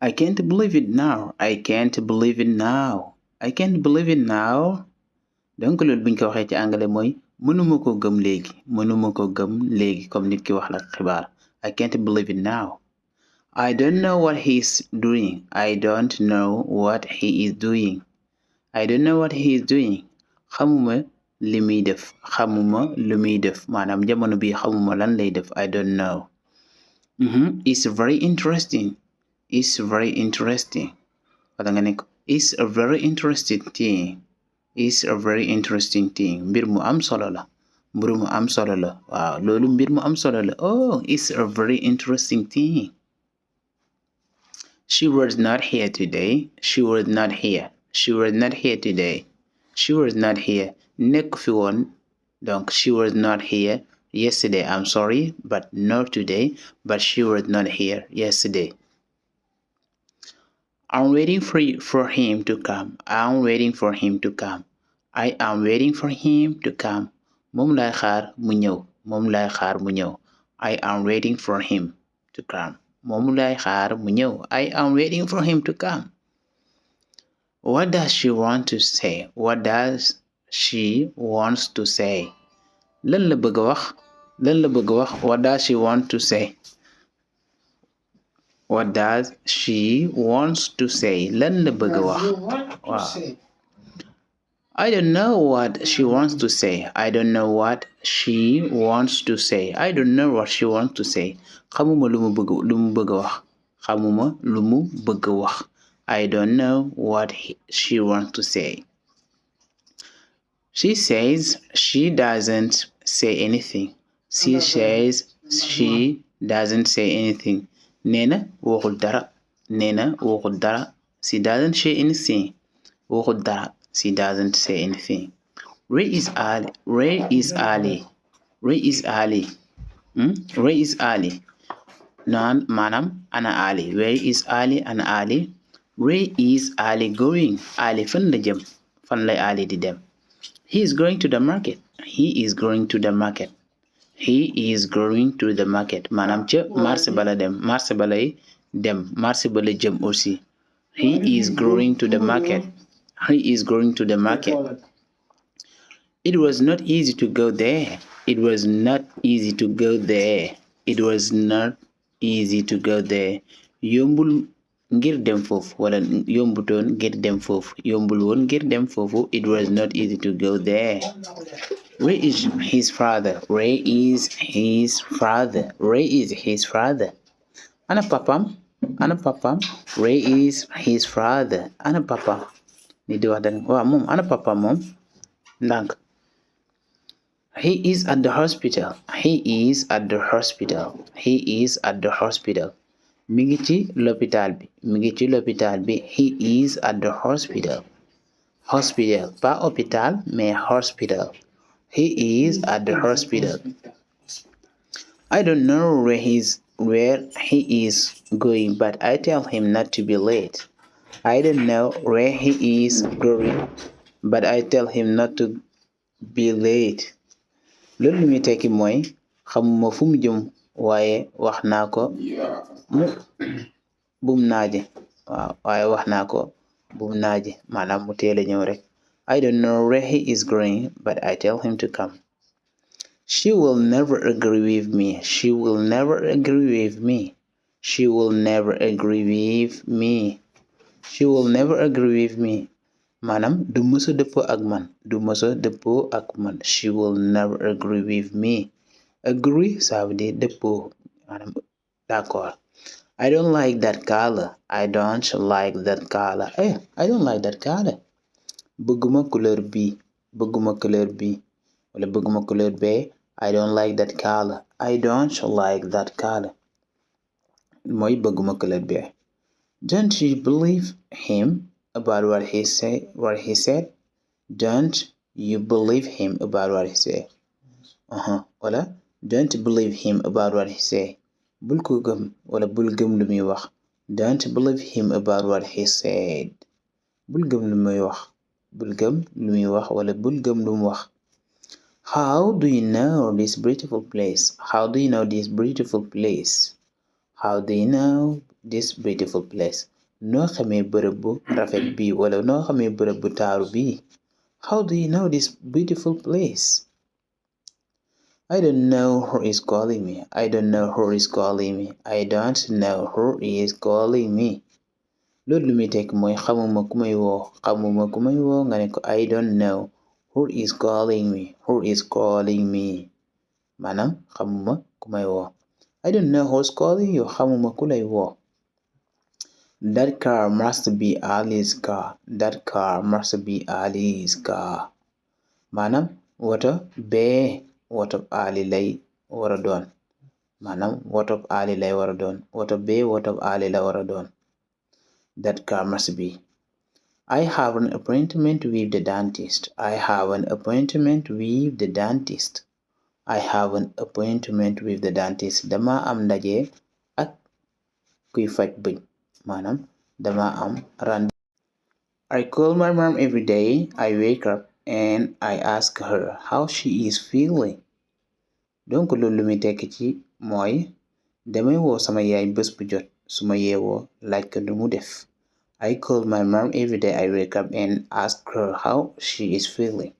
I can't believe it now. I can't believe it now. I can't believe it now. Donc loolu buñ ko waxee ci anglais mooy mënuma ko gëm léegi mënuma ko gëm léegi comme nit ki wax la xibaar. I can't believe it now. I don't know what he's doing. I don't know what he is doing. I don't know what he is doing. xamuma li muy def xamuma lu muy def maanaam jamono bi xamuma lan lay def. I don't know. It's very interesting. It's very interesting. wala nga ne ko it's a very interesting thing. It's a very interesting thing. mbir mu am solo la. mbir mu am solo la. waaw loolu mbir mu am solo la. Oh, it's a very interesting thing. She was not here today. She was not here. She was not here today. She was not here. nekk fi woon. Donc she was not here yesterday. I'm sorry, but not today. But she was not here yesterday. I'm waiting for him to come. I'm waiting for him to come. I am waiting for him to come. moom lay xaar mu ñëw. moom lay xaar mu ñëw. I am waiting for him to come. moom lay xaar mu ñëw. I am waiting for him to come. What does she want to say? What does she wants to say? lan la bëgg a wax. lan la bëgg a wax. What does she want to say? What does she wants to say? lan la bëgg a wax. waaw. I don't know what she wants to say. I don't know what she wants to say. I don't know what she wants to say. xamuma lu mu bëgg a wax. xamuma lu mu bëgg a wax. I don't know what she wants to say. She says she doesn't say anything. She says she doesn't say anything. Neena waxul dara. Neena waxul dara. She doesn't say anything. waxul dara. She doesn't say anything. Where is Ali? Where is Ali? Where is Ali? Where is Ali? Naan maanaam ana Ali. Where is Ali? Ana Ali. Where is Ali going? Ali fan la jëm. fan lay Ali di dem. He is going to the market. He is going to the market. He is going to the market. maanaam ca marché bala dem. marché balay dem. marché bala jëm aussi. He is going to the market. He is going to the market. It was not easy to go there. It was not easy to go there. It was not easy to go there. yombul ngir dem foofu wala yombutoon ngir dem foofu. yombul woon ngir dem foofu. It was not easy to go there. Where is his father? Where is his father? Where is his father? Ana papam. Ana papam. Where is his father? Ana papam. ni di wax dana waaw moom ana papa moom ndànk. He is at the hospital. He is at the hospital. He is at the hospital. mi ngi ci l'hôpital bi. mi ngi ci l'hôpital bi. He is at the hospital. hospital pas hôpital mais hospital. He is at the hospital. I don't know where he is going, but I tell him not to be late. I don't know where he is going, but I tell him not to be late. loolu lu muy tekki mooy xamuma fu mu jëm waaye wax naa ko mu bum naaje. waaw waaye wax naa ko bum naaje maanaam mu teel a ñëw rek. I don't know where he is going, but I tell him to come. She will never agree with me. She will never agree with me. She will never agree with me. She will never agree with me. maanaam du mësa dëppoo ak man. du mësa dëppoo ak man. She will never agree with me. Agree ça veut dire dëppoo maanaam d'accord. I don't like that color. I don't like that color. I don't like that color. bëgguma couleur bi. bëgguma couleur bi wala bëgguma couleur bee. I don't like that color. I don't like that color. mooy bëgguma couleur bee. Don't you believe him about what he said? Don't you believe him about what he said? wala don't believe him about what he said. bul ko gëm wala bul gëm lu muy wax. Don't believe him about what he said. bul gëm lu muy wax. bul gëm lu muy wax wala bul gëm lu mu wax. How do you know this beautiful place? How do you know this beautiful place? How do you know this beautiful place? Noo xamee bërëb bu rafet bi wala noo xamee bërëb bu taaru bi? How do you know this beautiful place? I don't know who is calling me. I don't know who is calling me. I don't know who is calling me. Loolu lu muy tekk mooy xamuma ku may woo nga ne ko I don't know who is calling me. Who is calling me? Maanaam xamuma ku may woo. I don't know who's calling you. Xamuma ku lay woo. That car must be Ali's car. That car must be Ali's car. Maanaam woto bee woto Ali lay wara doon. Maanaam woto Ali lay wara doon. Woto bee woto Ali la wara doon. That car must be. I have an appointment with the dentist. I have an appointment with the dentist. I have an appointment with the dentist. Dama am ndaje ak kuy faj bëñ. Maanaam dama am rendez-vous. I call my mom every day. I wake up and I ask her how she is feeling. Donc loolu lu muy tekki ci mooy damay woo sama yaay bés bu jot su ma yeewoo laaj ko nu mu def. I call my mom every day. I wake up and ask her how she is feeling.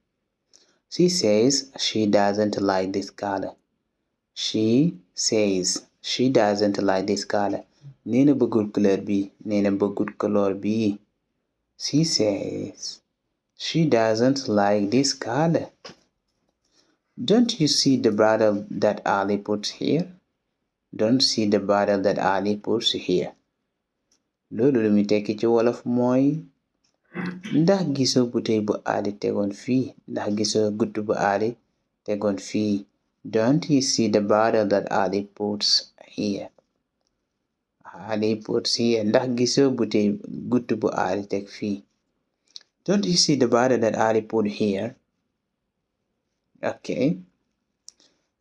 She says she doesn't like this color. She says she doesn't like this color. Nee na bëggul couleur bi. Nee na bëggul couleur bi. She says she doesn't like this color. Don't you see the bottle that Ali puts here? Don't see the bottle that Ali puts here. Loolu lu muy tekki ci wolof mooy ndax gisoo bouteille bu Ali tegoon fii? Ndax gisoo guttu bu Ali tegoon fii? Don't you see the bottle that Ali puts here? Ali puts here. Ndax gisoo bouteille guttu bu Ali teg fii? Don't you see the bottle that Ali put here? Okay.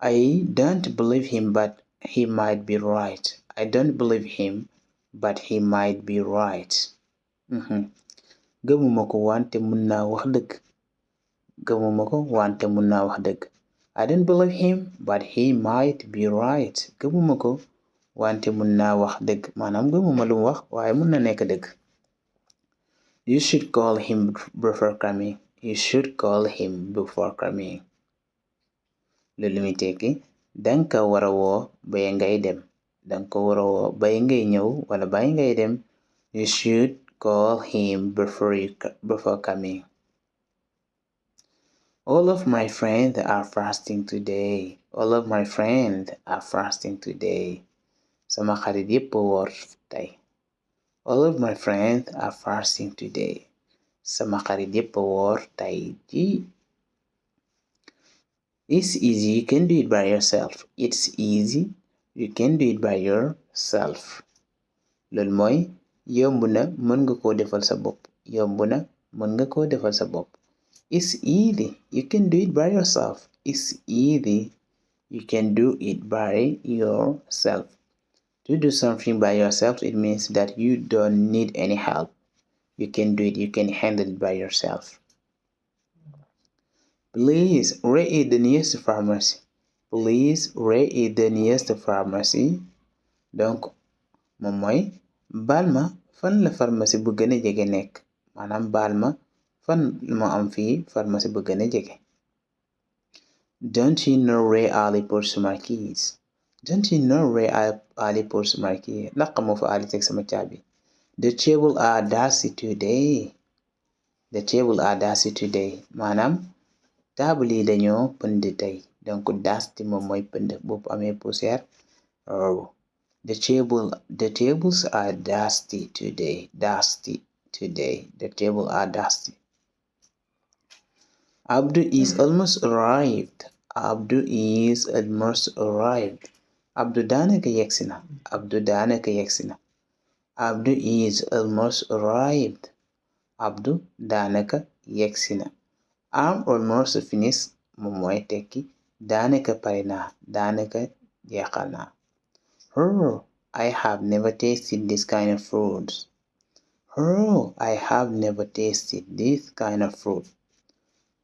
I don't believe him, but he might be right. I don't believe him, but he might be right. Gëmuma ko wante mun naa wax dëgg. Gëmuma ko wante mun naa wax dëgg. I don't believe him, but he might be right. Gëmuma ko wante mun naa wax dëgg. Maanaam gëmuma lu mu wax waaye mun na nekk dëgg. You should call him before coming. You should call him before coming. Loolu muy tekki danga ko wara woo bay ngay dem. Danga ko wara woo bay ngay ñëw wala bay ngay dem. You should call him before coming. All of my friends are fasting today. All of my friends are fasting today. Sama xarit yépp woor tey. All of my friends are fasting today. Sama xarit yépp woor tey ji. It's easy, you can do it by yourself. It's easy, you can do it by yourself. Loolu mooy yomb na mën nga koo defal sa bopp. Yomb na mën nga koo defal sa bopp. It's easy, you can do it by yourself. It's easy, you can do it by yourself. To do something by yourself, it means that you don't need any help. You can do it, you can handle it by yourself. Please read the nearest pharmacy. Please read the nearest pharmacy. Donc moom mooy baal ma fan la pharmacie bu gën a jege nekk. Maanaam baal ma fan moo am fii pharmacie bu gën a jege. Don't you know where Ali puts my keys? Don't you know where Ali puts my keys? Ndax xamoo fa Ali teg sama caabi. The table are dusty today. The table are dusty today. Maanaam taabal yi dañoo pënd tey. Donc dusty moom mooy pënd bu amee poussière. The tables are dusty today. Dusty today. The tables are dusty. Abdu is almost arrived. Abdu is almost arrived. Abdu daanaka yegsi na. Abdu daanaka yegsi na. Abdu is almost arrived. Abdu daanaka yegsi na. I'm almost finished moom mooy tekki daanaka pare naa. Daanaka jeexal naa. Oh, I have never tasted this kind of fruit. Oh, I have never tasted this kind of fruit.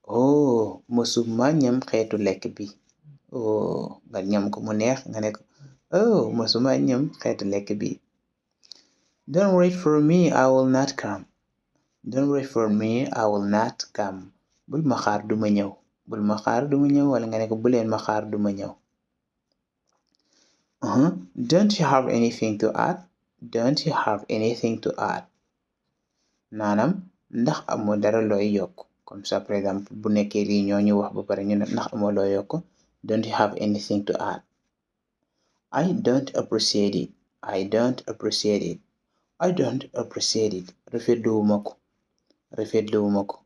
Oh, musuma ñam xeetu lekk bi. Oh, nga ñam ko mu neex nga ne ko. Oh, musuma ñam xeetu lekk bi. Don't wait for me, I will not come. Don't wait for me, I will not come. Bul ma xaar duma ñëw. Bul ma xaar duma ñëw wala nga ne ko buleen ma xaar duma ñëw. Don't you have anything to add? Don't you have anything to add? Maanaam ndax amoo dara looy yokk. Comme ça par exemple bu nekkee réunion ñu wax ba pare ñu ne ndax amoo looy yokk. Don't you have anything to add? I don't appreciate it. I don't appreciate it. I don't appreciate it. Rafetluwuma ko. Rafetluwuma ko.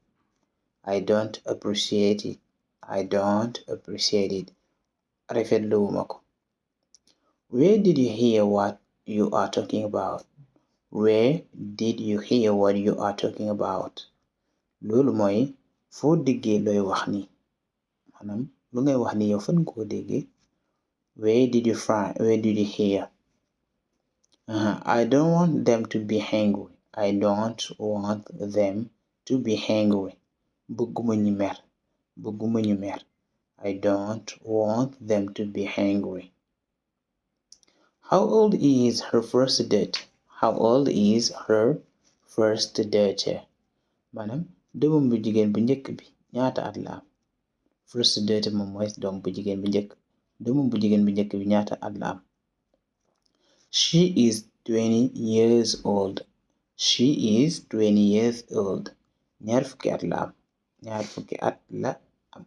I don't appreciate it. I don't appreciate it. Rafetluwuma ko. Where did you hear what you are talking about? Where did you hear what you are talking about? Loolu mooy foo déggee looy wax ni. Maanaam lu ngay wax ni yow fan nga ko déggee. Where did you hear? I don't want them to be hungry. I don't want them to be hungry. Bëgguma ñu mer. Bëgguma ñu mer. I don't want them to be hungry. How old is her first daughter? How old is her first daughter? Maanaam doomam bu jigéen bu njëkk bi ñaata at la am. First daughter moom mooy doom bu jigéen bu njëkk. Doomam bu jigéen bu njëkk bi ñaata at la am. She is 20 years old. She is 20 years old. Ñaar fukki at la am. Ñaar fukki at la am.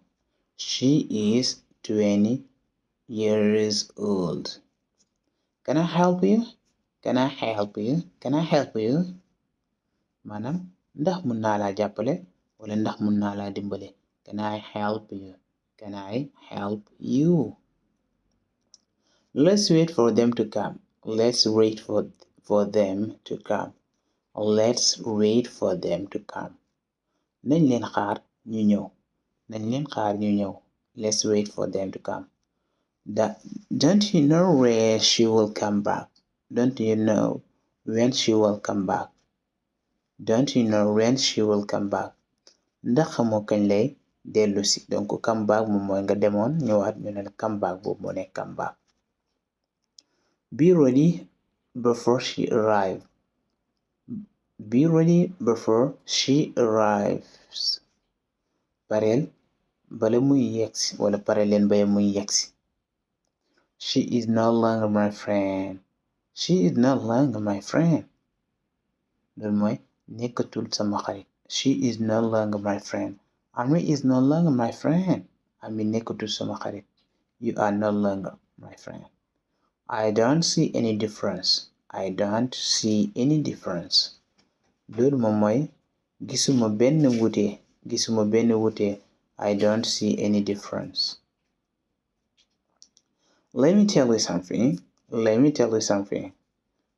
She is 20 years old. Can I help you? Can I help you? Can I help you? Maanaam ndax mun naa laa jàppale wala ndax mun naa laa dimbale. Can I help you? Can I help you? Let's wait for them to come. Let's wait for them to come. Let's wait for them to come. Nañ leen xaar ñu ñëw. Nañ leen xaar ñu ñëw. Let's wait for them to come. Don't you know where she will come back? Don't you know when she will come back? Don't you know when she will come back? Ndax xamoo kañ lay dellu si. Donc come back moom mooy nga demoon ñëwaat ñu ne la come back boobu moo nekk come back. Be ready before she arrives. Be ready before she arrives. Pareel bala muy yegsi wala pare leen bala muy yegsi. She is no longer my friend. She is no longer my friend. Loolu mooy nekkatul sama xarit. She is no longer my friend. Ami is no longer my friend. Ami nekkatul sama xarit. You are no longer my friend. I don't see any difference. I don't see any difference. Loolu moom mooy gisuma benn wuute. Gisuma benn wuute. I don't see any difference. Let me tell you something. Let me tell you something.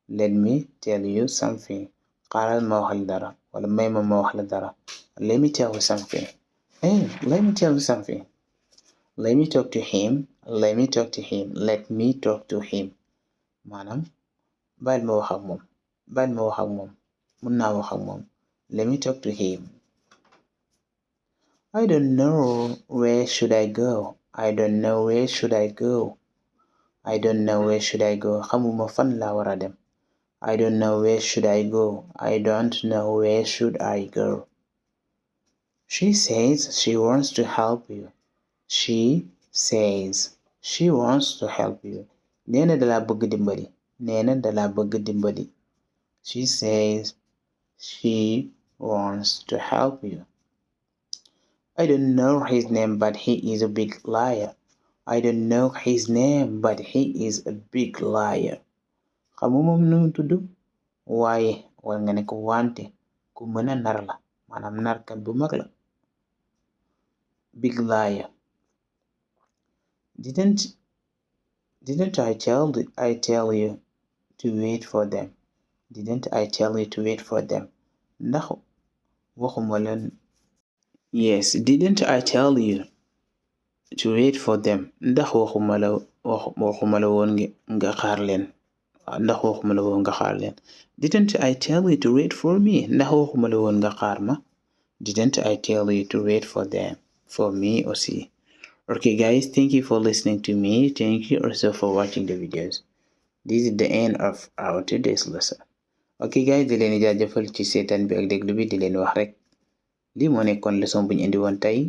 Let me tell you something. Xaaral ma wax la dara wala may ma wax la dara. Let me tell you something. Hey, let me tell you something. Let me talk to him. Let me talk to him. Let me talk to him. Maanaam bàyyil ma wax ak moom. Bàyyil ma wax ak moom. Mun naa wax ak moom. Let me talk to him. I don't know where should I go. I don't know where should I go. I don't know where should I go. Xamuma fan laa war a dem. I don't know where should I go. I don't know where should I go. She says she wants to help you. She says she wants to help you. Neena dala bëgg dimbali. Neena dala bëgg dimbali. She says she wants to help you. I don't know his name, but he is a big liar. I don't know his name, but he is a big liar. Xamuma nu mu tudd waaye wala nga ne ko wante ku mën a nar la maanaam narkat bu mag la. Big liar. Didn't I tell you to wait for them? Didn't I tell you to wait for them? Ndax waxuma leen. Yes, didn't I tell you to wait for them? Ndax waxuma la woon nga xaar leen. Ndax waxuma la woon nga xaar leen. Didn't I tell you to wait for me? Ndax waxuma la woon nga xaar ma. Didn't I tell you to wait for them? For me aussi. Okay guys, thank you for listening to me. Thank you also for watching the videos. This is the end of our today's lesson. ok guys, di leen jaajëfal ci seetaan bi ak déglu bi, di leen wax rek lii moo nekkoon leçon bu ñu indi woon tey,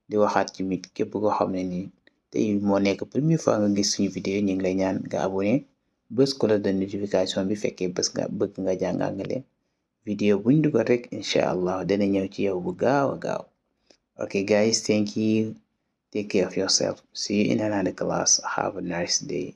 di waxaat ci mit képp koo xam ne nii tey moo nekk première fois nga gis suñu vidéo ñu ngi lay ñaan nga abonné bës cloche de notification bi fekkee bës nga bëgg nga jàng anglais vidéo buñ dugal rek incha allah dana ñëw ci yow bu gaaw a gaaw. Ok guys, thank you, take care of yourself, see you in another class, have a nice day.